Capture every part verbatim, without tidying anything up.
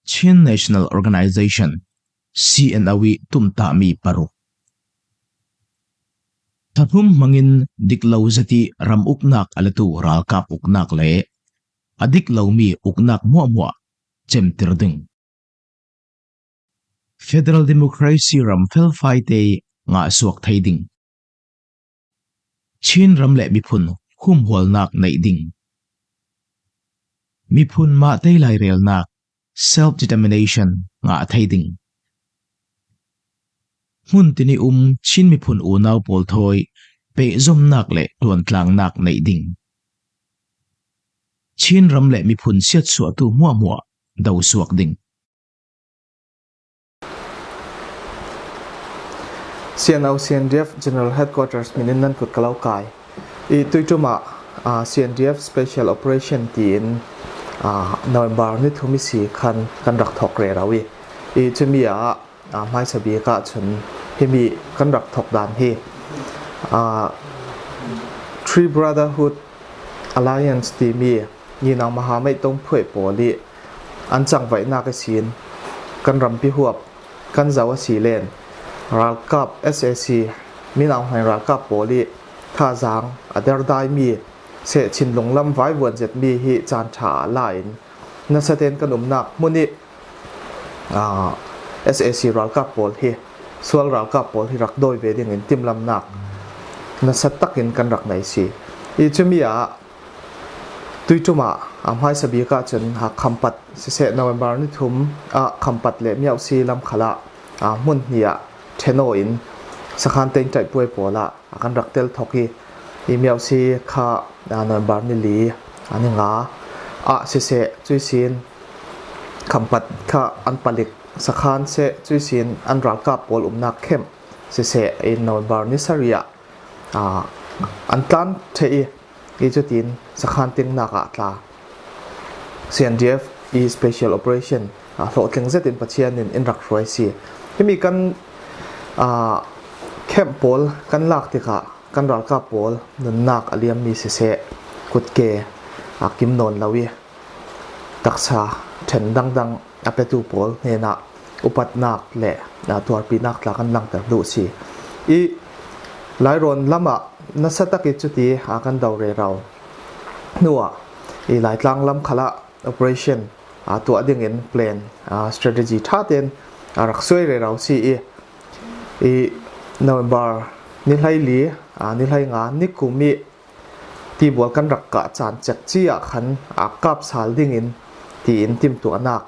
Chin National Organization, C N O i tumtahmi paruk. Thahlum hmangin diklo zati ram uknak a latu ralkap uknak le a diklomi uknak hmuahhmuah cemtir ding. Federal Democracy ram felfaite ngahsuak thei ding. Chin ram le miphun humhualnak neih ding. Miphun mahte lairelnak, self-determination, ngah thei ding. Hmun tin i um Chin miphun unau pawl thawi pehzomnak le ṭuantlangnak neih ding. Chin ram le miphun siatsuahtu hmuahhmuah dosuak ding. C N O C N D F General Headquarters hminin nan kut ka lo kai. I tuiṭumah, ah, C N D F Special Operation tiin, ah, November ni thum i si khan kan rak thawk rero i. I cumi ah, ah, hmaisa bik ah cun himi kan rak thawk dan hi, ah, Three Brotherhood Alliance timi Nginang Maha Meitong phuai pawl i an cangvaihnak ihsin kan rampi huap kan zoh a si len ralkap S A C, Min Aung Hlaing ralkap pawl i thazaang a derdaimi seh Chin lunglam vaivuan zetmi hi caan ṭha ah la in nasa tein kan umnak hmun i, aa, S A C ralkap pawl hi, sual ralkap pawl hi rak dawi ve dingin timlamnak nasa takin kan rak nei si. I cumi ah tuiṭumah, aa, hmaisa bik ah cun, aa, Khampat siseh, November ni thum ah Khampat le Myosi lam khalah, aa, hmun hnih ah ṭhen aw in sakhan teng ṭaihpuai pawl ah a kan rak tel thawk i, i Myosi kha, aa, November ni li, aa, ni nga ah siseh, cuisin Khampat kha an palik sakhan seh, cuisin an ralkap pawl umnak camp siseh in November ni sarih ah, aa, an tlan ṭheh i, i cutin sakhan tingnak ah tla. C N D F i special operation, aa, hlawhtling zetin Pathian in in rak hruai si. Himi kan, aa, camp pawl kan lak tikah kan ralkap pawl nunnak a liammi siseh, kutke, aa, kim nawn lo i taksa ṭhen dangdang a petu pawl hnenah upatnak le, aa, tuarpinak tla kan langter duh si. I Lairawn lamah nasa tak i cuti, aa, kan do rero hnuah i Laitlang lam khalah operation, aa, tuah dingin plan, aa, strategy ṭha tein a rak suai rero si i, i November ni hleili, aa, ni hleinga nikum i tibual kan rak kah caan cekci ah khan, aa, kap sal dingin tiin timtuahnak,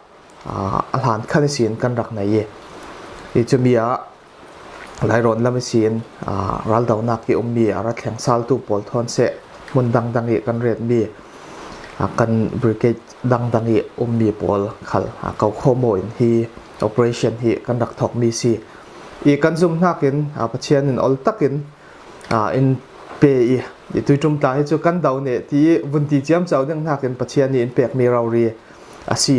aa, a hlan khan ihsin kan rak nei i, i cumi ah Lairawn lam ihsin, aa, raldonak i ummi a ra thleng saltu pawl thawn seh, hmun dangdang i kan retmi, aa, kan brigade dangdang i ummi pawl khal, aa, ko khawm aw in hi operation hi kan rak thawkmi si. I kan zumhnak in, aa, Pathian in ol takin, aa, in pe i, i tuiṭum tla hi cu kan do ne ti i vun ti ciamco ding hnakin Pathian i in pekmi rori a si.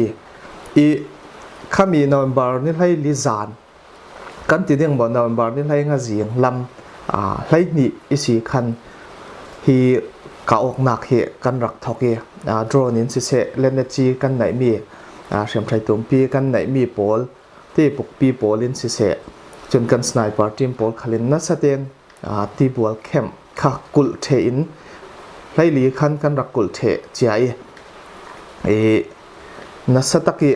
I khami November ni hleili zan kan ti ding maw, November ni hleinga zing lam, aa, hleihnih i si khan hi kah awknak hi kan rak thawk i, aa, drone in siseh, lenetci kan neihmi, aa, hriamhrai tumpi kan neihmi pawl, ti pukpi pawl in siseh, cun kan sniper team pawl khalin nasa tein, aa, tibual camp kha kulh ṭheh in hleili khan kan rak kulh ṭheh cia i, i nasa tak i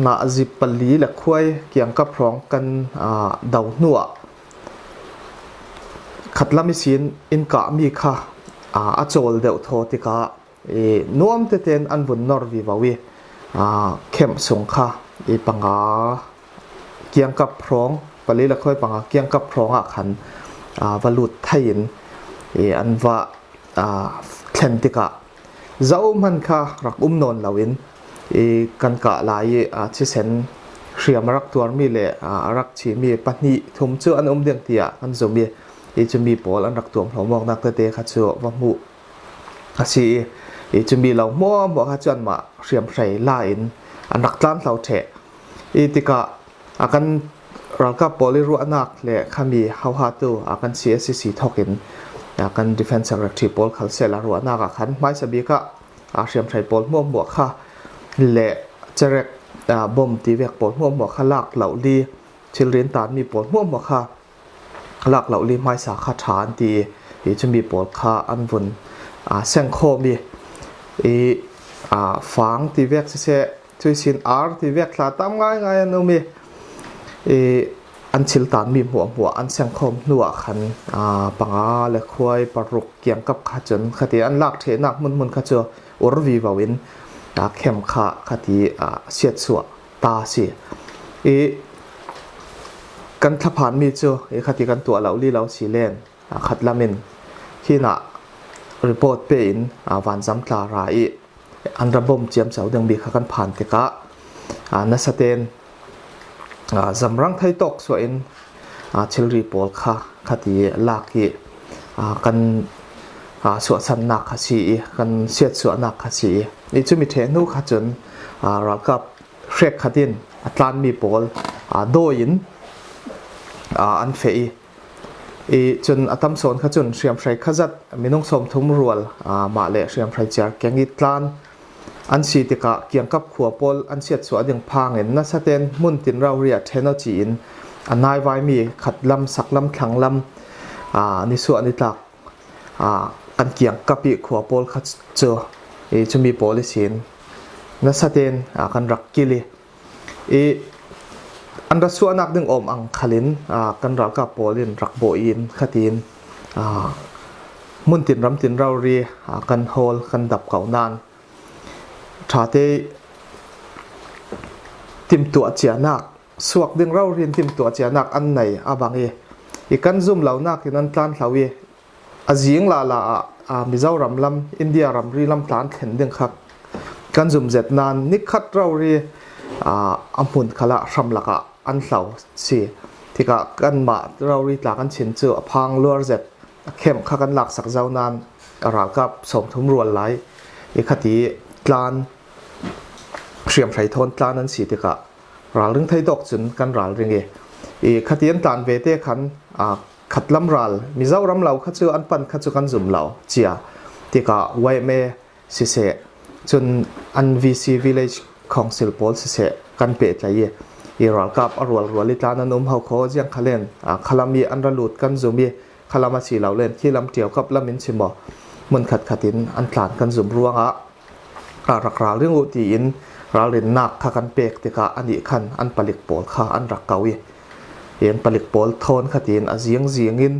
nazi pali le khuai kiangkap hrawng kan, aa, do hnuah khatlam ihsin in kahmi kha, aa, a cawl deuh thaw tikah, i nuam tetein an vun nor vivo i, aa, camp sung kha i panga kiangkap hrawng, pali le khuai panga kiangkap hrawng ah khan, aa, va lut thei in, i an va, aa, thlen tikah zohman kha rak um nawn loin, i kan kah lai i, aa, thisen hriam a rak tuarmi le, aa, a rak chimi pahnih thum cu an um ding tiah kan zum i, i cumi pawl an rak tuamhlawm awknak tete kha cu va hmuh a si i, i cumi lo hmuahhmuah kha cu anmah hriamhrei la in an rak tlanhlo ṭheh. I tikah a kan ralkap pawl i ruahnak le khami hohatu a kan C S C C thawk in a kan Defence Secretary pawl khal sehla ruahnak ah khan hmaisa bik ah a hriamhrei pawl hmuahhmuah kha le cerek a, bom ti vek pawl hmuahhmuah kha lak loh li, thilri an tan mi pawl hmuahhmuah kha lak loh li hmaisa kha ṭha an ti i, i chumi pawl kha an vun, a, sengkhawm i, i, a, fang ti vek siseh, chuisin ar ti vek tla tam ngaingai an um i, i an thil tan mi hmuahhmuah an sengkhawm hnuah khan, a, panga le khuai paruk kiangkap kha chun khati an lak ṭhehnak hmunhmun kha chu ur vivo in, a, khem kha khati, a, siatsuah ta si. I kan thlaphan mi chu i khati kan tuah lo li lo si len, a, khatlam in hinah report pe in, a, vanzam tla ra i an ra bom ciamco ding mi kha kan phan tikah, a, nasaten, a, zamrang thei tawk suah in, a, thilri pawl kha khati lak i, a, kan, a, suahsannak kha si i kan siatsuahnak kha si i, i chumi ṭheh hnu kha chun, a, ralkap hrek khat in a tlan mi pawl, a, dawi in, a, an feh i, i chun a tam sawn kha chun hriamhrei kha zat minung sawmthum rual, a, mah le hriamhrei ciar keng i tlan an si tikah kiangkap khua pawl an siatsuah ding phangin nasaten hmun tin rauhri ah ṭhen aw ci-in a naivai mi khatlam saklam thlanglam, a, nisuah nitlak, a, kan kiangkap i khua pawl kha chu i chumi pawl i sin nasaten, a, kan rak kil i, i an ra suahnak ding awm ang khalin, a, kan ralkap pawl in rak bawh in khatin, a, hmun tin ram tin rauhri, a, kan hawl kan dap ko nan ṭhate timtuah cianak, suak ding rauhri in timtuah cianak an nei a bang i, i kan zum lonak in an tlan hlo i, a zing lala ah, a, Mizoram lam, India ramri lam tlan thlen ding kha kan zum zet nan ni khat rauhri, a, a hmun khalah hram lakah an hlo si. Tikah kanmah rauhri tla kan chin chu a phang luar zet a khem kha kan laksak zo nan a ralkap sawmthum rual lai i khati tlan hriamhrei thawn tlan an si tikah ralring thei tawk chun kan ralring i, i khati an tlan ve te khan, a, khatlam ral Mizoram lo kha chu an pan kha chu kan zum lo cia tikah Y M A siseh, chun an V C Village Council pawl siseh kan pehtlai i, i ralkap a rualrual i tlan an um ho khaw ziang kha len, a, khalam i an ra lut kan zum i, khalam a si lo len khi lam ṭiaukap lam in si maw, hmun khat khat in an tlan kan zum ruangah, a, rak ralring uh tiin ralrinnak kha kan pek tikah anih khan an palik pawl kha an rak ko i, i an palik pawl thawn khatin a zing zing in,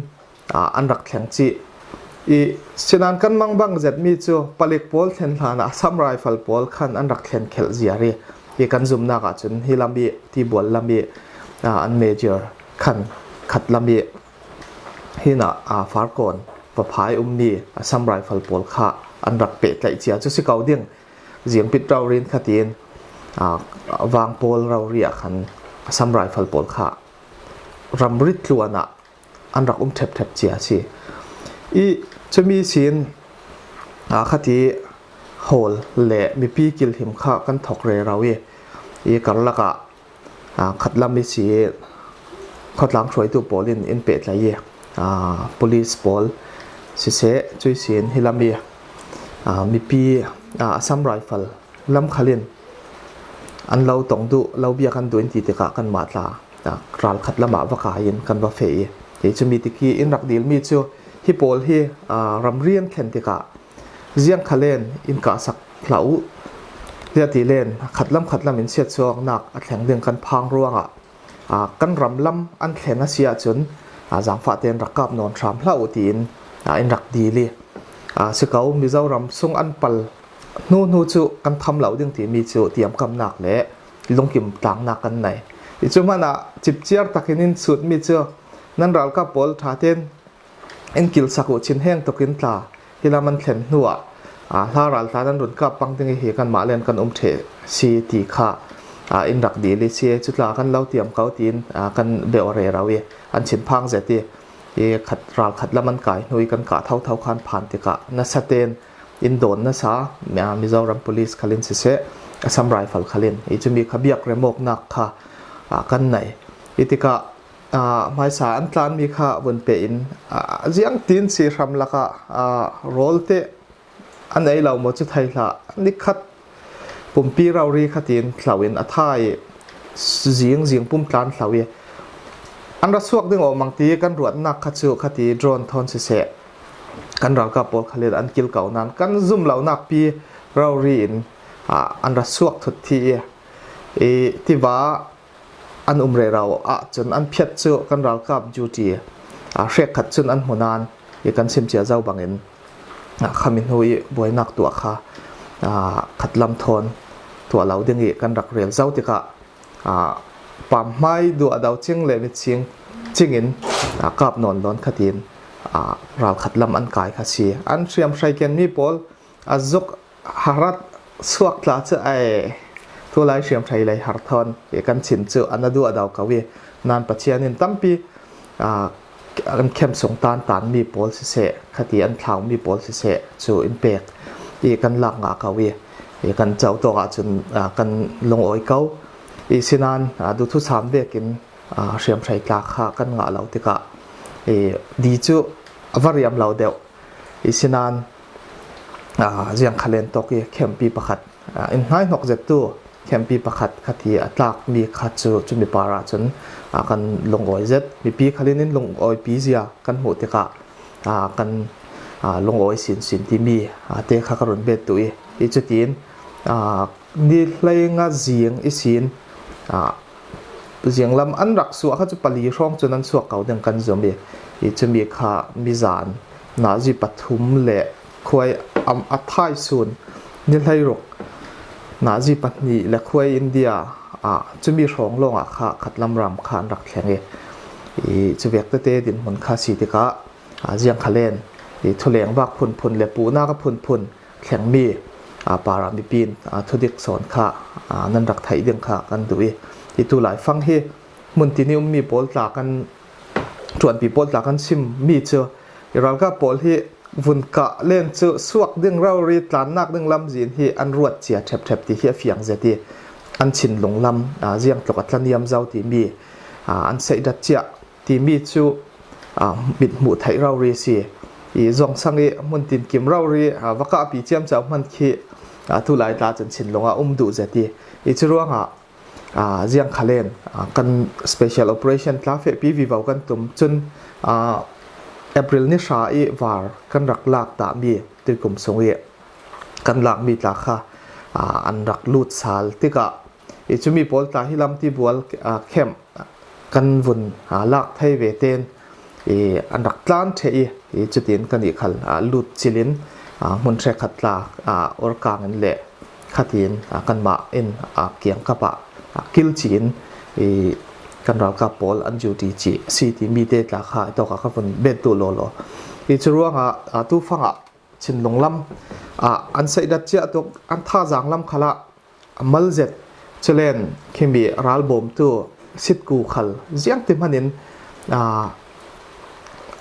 a, an rak thleng cih. I sinan kan mangbang zet mi cu palik pawl thlen hlanah Assam Rifle pawl khan an rak thlen khelh ziar i, i kan zumnak ahcun hi lam i Tibual lam i, a, an major khan khat lam i hinah, a, Farkawn va phai ummi Assam Rifle pawl kha an rak pehtlaih cia cu si ko ding. Ziangpit raurin khatin, a, vang pawl rauria khan Assam Rifle pawl kha ramrit tluanah an rak um ṭhepṭhep cia a si. I cumi sin, a, khati hawl le mipi kilhim kha kan thawk rero i, i karlak ah, a, khatlam i si i khawtlang hruaitu pawl in in pehtlai i, a, police pawl siseh, cui sin hi lam i, a, mipi, a, Assam Rifle lam khal in an lo tong duh, lo biak an duh in ti tikah kanmah tla, a, ral khat lamah va kai in kan va feh i, hi cumi tiki in rak dil mi cu hi pawl hi, a, ramri an thlen tikah ziang kha len in kahsak hlah uh, tiah ti len khatlam khatlam in siatsuaknak a thleng ding kan phang ruangah, a, kan ram lam an thleng a si ahcun, a, zaangfah tein rak kap nawn hram hlah uh tiin, a, in rak dil i, a, si ko Mizoram sung an pal hnu hnu cu kan tham lo ding timi cu tiamkamnak le lungkim tlangnak kan nei. I cu hmanah cipciar takin in sut mi cu nan ralkap pawl ṭha tein in kilsak uh chin heng tukin tla hi lam an thlen hnuah, a, hla ral tla nan run kap pang ding i hi kanmah len kan um ṭheh si ti kha, a, in rak dil i si cu tla kan lo tiam ko tiin, a, kan beuh rero i an chin phang zet i, i khat ral khat lam an kai hnu i kan kah thotho khan phan tikah nasa tein in dawn nasa, a, Mizoram Police khal in siseh, Assam Rifle khal in i cumi kha biak remawknak kha, a, kan nei i tikah, a, hmaisa an tlanmi kha vun pe in, a, ziangtin si hram lakah, a, rawl te an ei lo maw cu thei hlah, nikhat pumpi rori khatin hlo in a tha i zing zing pum tlan hlo i an ra suak ding awm ang ti kan ruatnak kha chu khati drone thawn siseh, kan ralkap pawl khalin an kilko nan kan zum lo nakpi rori in, ah, an ra suak thut thi i, i tiva an um rero ah cun an phiat cu kan ralkap duty, ah, hrek khat cun an hmu nan i kan chim cia zo bangin, ah, khami hnu i buainak tuah kha, ah, khatlam thawn tuah lo ding i kan rak rel zo tikah, ah, pamhmai duah do cing le mit cing cingin, ah, kap nawn lawn khatin, ah, ral khatlam an kai kha si. An hriamhrai ken mi pawl a zuk harat suak tla cu ai, tulai hriamhrai lei har thawn i kan chim cu an a duah do ko i nan Pathian in tampi, ah, an khem sung tan tan mi pawl siseh, khati an thlau mi pawl siseh cu in pek i kan lak ngah ko i, i kan co tawk ahcun, ah, kan lungawi ko. I sinan, ah, duthusam vekin, ah, hriamhrai tla kha kan ngah lo tikah i di cu a va riam lo deuh. I sinan, ah, ziang khalen tawk i khempi pakhat, ah, in hnaihnok zettu khempi pakhat khati a tlakmi kha cu cumi par ahcun, ah, kan lungawi zet. Mipi khalin in lungawipi zia kan hmuh tikah, ah, kan, ah, lungawi sinsin timi, ah, te kha ka run bet tu i, i cutin, ah, ni hleinga zing i sin, ah, zinglam an rak suah kha cu pali hrawng cun an suak ko ding kan zum i, i cumi kha mizan nazi pathum le khuai am a thai sun ni hleiruk nazi pahnih le khuai India, ah, cumi hrawng lawngah kha khatlam ram kha an rak thleng i, i cuvek tete dinhmun kha si tikah, ah, ziang khalen i thuleng vak phunphun le puhnak a phunphun thlengmi, ah, para mipi in, ah, thudik sawn kha, ah, nan rak theih ding kha kan duh i, i tu laifang hi hmun tin i ummi pawl tla kan ṭuanpi pawl tla kan chimmi cu i ralkap pawl hi vun kah len cu suak ding rori tlannak ding lamzin hi an ruat cia ṭhepṭhep ti hi a fiang zet i an thinlung lam, ah, ziangtluk a tlaniam zo timi, ah, an seihdat ciah timi cu, ah, mit hmuh theih rori si. I zongsang i hmun tinkim rori, ah, va kahpi ciamco hman khi, ah, tulai tla cun thinlung a um duh zet i, i cu ruangah, ah, ziang khalen, ah, kan special operation tla fehpi vivo kan tum cun, ah, April ni hra i var kan rak lak tahmi tuikum sung i kan lakmi tla kha, ah, an rak lut sal tikah i cumi pawl tla hi lam tibual, ah, khem kan vun, ah, lak thei ve ten i an rak tlan ṭheh i, i cutin kan ih khal, ah, lut cilin, ah, hmun hrekkhat tla, ah, orkangin le khatin, ah, kanmah in, ah, kiangkap ah, ah, kilci in i kan ralkap pawl an duty cih si timi te tla kha i tawkah ka vun bet duh lawlaw. I cu ruangah, ah, tu fangah thinlung lam, ah, an seihdat ciah tuk, an thazaang lam khalah a mal zet. Culen khimi ralbawmtu sitku khal ziangti hmanin, ah,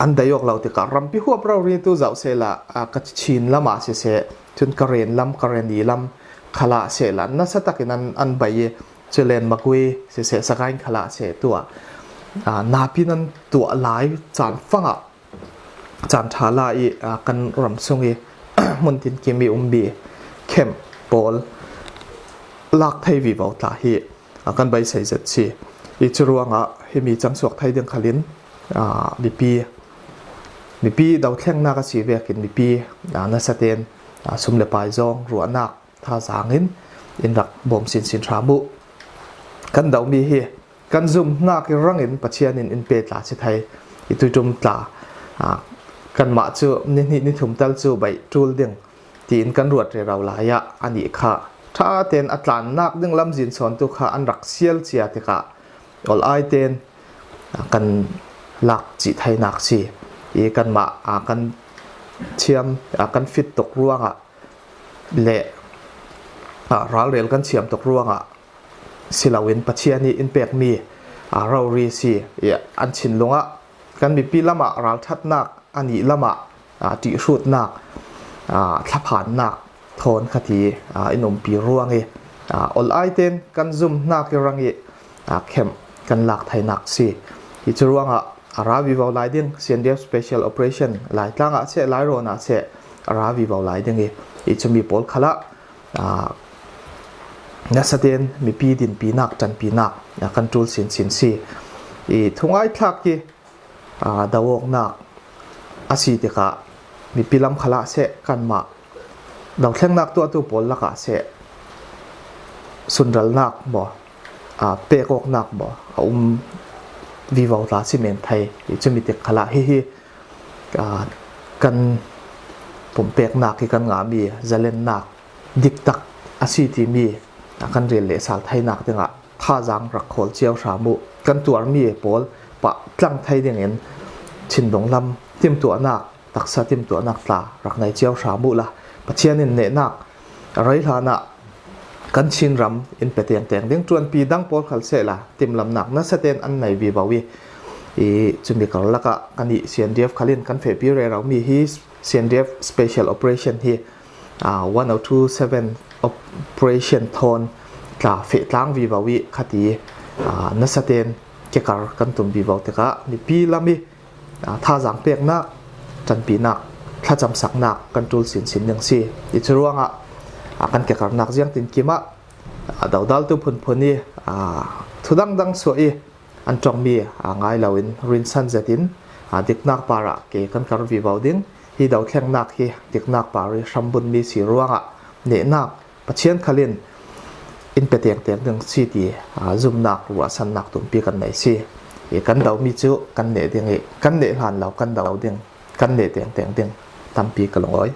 an dai awk lo tikah rampi huap rori tu zoh sehla, ah, ka Chin lamah siseh, cun Karen lam, Kareni lam khalah sehla nasa takin an, an bai i, culen Magwe siseh, Sagaing khalah seh tuah, ah, napi nan tuah lai caan fangah caan ṭha la i, ah, kan ram sung i hmun tinkim i ummi khem pawl lak thei vivo tla hi, ah, kan beisei zet si. I cu ruangah himi cangsuak thei ding khalin, ah, mipi, mipi dothlengnak a si vekin mipi, ah, nasa ten, ah, sum le pai zawng ruahnak thazaang in in rak bawm sinsin hram uh. Kan domi hi kan zumhnak i rangin Pathian in in pe tla si thei, i tuiṭum tla, ah, kanmah cu ni hnih ni thum tal cu beih ṭul ding tiin kan ruat rero lai ah anih kha ṭha ten a tlannak ding lamzin sawntu kha an rak sial cia tikah ol ai ten, ah, kan lak cih theinak si i kanmah, ah, kan thiam, ah, kan fit tuk ruangah le, ah, ralrel kan thiam tuk ruangah si loin Pathian i in pekmi, ah, rori si i an thinlung ah kan mipi lamah ralṭhatnak, anih lamah, ah, ṭihhrutnak, ah, thlaphannak thawn khati, ah, in umpi ruang i, ah, ol ai ten kan zumhnak i rang i, ah, khem kan lak theinak si. I cu ruangah a ra vivo lai ding, C N D F Special Operation Laitlang ah seh, Lairawn ah seh a ra vivo lai ding i, i cumi pawl khalah, ah, nasaten mipi dinpinak, ṭanpinak, a, kan ṭul sinsin si. I thungai thlak hi, a, do awknak a si tikah mipi lam khalah seh kanmah dothlengnak tuahtu pawl lakah seh sunralnak maw, a, pek awknak maw a um vivo hlah si men thei. I cumi tik khalah hihi, a, kan pumpeknak hi kan ngahmi zalennak diktak a si timi, a, kan rel leh sal theinak dingah thazaang rak khawl cio hram uh. Kan tuarmi pawl pah tlang thei dingin Chindong lam timtuahnak, taksa timtuahnak tla rak nei cio hram uhla, Pathian in nehnak a rei hlanah kan Chin ram in pe tengteng ding. Ṭuanpi dang pawl khal sehla timlamnak nasaten an nei vivo i, i cumi karlakah kan i C N D F khalin kan fehpi rero mi hi. C N D F Special Operation hi, a, one oh two seven Operation thawn tla feh tlang vivo i khati, a, nasaten kekar kan tum vivo tikah mipi lam i, a, thazaang peknak, ṭanpinak, thlacamsaknak kan ṭul sinsin ding si. I cu ruangah, a, kan kekarnak ziangtin kimah, a, dodaltu phunphun i, a, thudangdang suah i an ṭongmi, a, ngai loin rinsan zetin, a, diknak parah ke kan kar vivo ding. Hi dothlengnak hi diknak par i hrambunmi si ruangah nehnak Pathian khalin in pe tengteng ding si ti, a, zumnak ruahsannak tumpi kan nei si. I kan domi cu kan neh ding i kan neh hlan lo kan do ding, kan neh tengteng ding tampi ka lungawi.